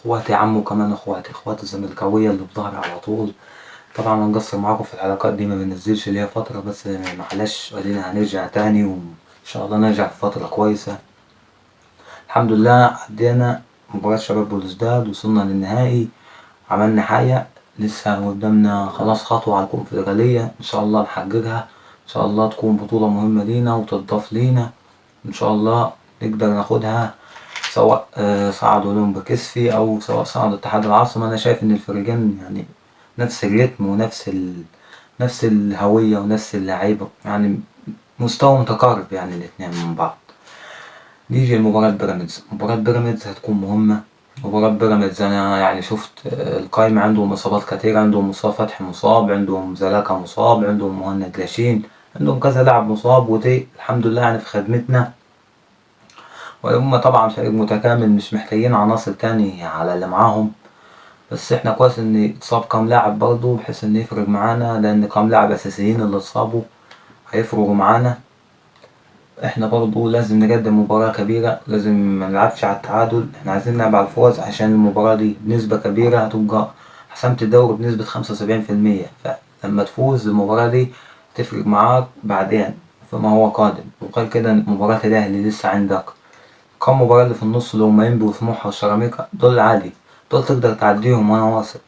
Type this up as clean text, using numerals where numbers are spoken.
اخواتي عمو كمان اخواتي، اخواتي الزملكاوية اللي في ظهري على طول. طبعا انا مقصر معاكم في الحلقات دي، ما بنزلش ليا فترة، بس معلش ادينا هنرجع تاني وان شاء الله نرجع في فترة كويسة. الحمد لله عدينا مباراة شباب بلوزداد، وصلنا للنهائي، عملنا حاجة، لسه قدامنا خلاص خطوة على الكونفدرالية ان شاء الله نحققها، ان شاء الله تكون بطولة مهمة لينا وتضاف لينا، ان شاء الله نقدر ناخدها، سواء صعدوا اولمبيك اسفي او سواء صعدوا اتحاد العاصمة. انا شايف ان الفريقين يعني نفس الريتم ونفس نفس الهوية ونفس اللعيبة، يعني مستوى متقارب يعني الاتنين من بعض. نيجي لمباراة بيراميدز. مباراة بيراميدز هتكون مهمة. مباراة بيراميدز أنا يعني شفت القايمة، عندهم إصابات كتير، عندهم مصطفى فتحي مصاب، عندهم زلاكا مصاب، عندهم مهند لاشين، عندهم كذا لاعب مصاب، ودي الحمد لله يعني في خدمتنا. وهم طبعا فريق متكامل، مش محتاجين عناصر تاني على اللي معاهم، بس احنا كويس ان اتصاب كام لاعب برضه بحيث ان يفرق معانا، لان كام لاعب اساسيين اللي اتصابوا هيفرقوا معانا. احنا برضه لازم نقدم مباراة كبيرة، لازم ما نلعبش على التعادل، احنا عايزين نلعب على الفوز، عشان المباراة دي بنسبة كبيرة هتبقى حسمت الدوري بنسبة 75%. فلما تفوز المباراة دي تفرق معاك بعدين فيما هو قادم. وغير كده مباراة الأهلي لسه عندك كم مباراة اللي في النص اللي هما إنبي وسموحة وسيراميكا، دول عادي، دول تقدر تعديهم وانا واثق.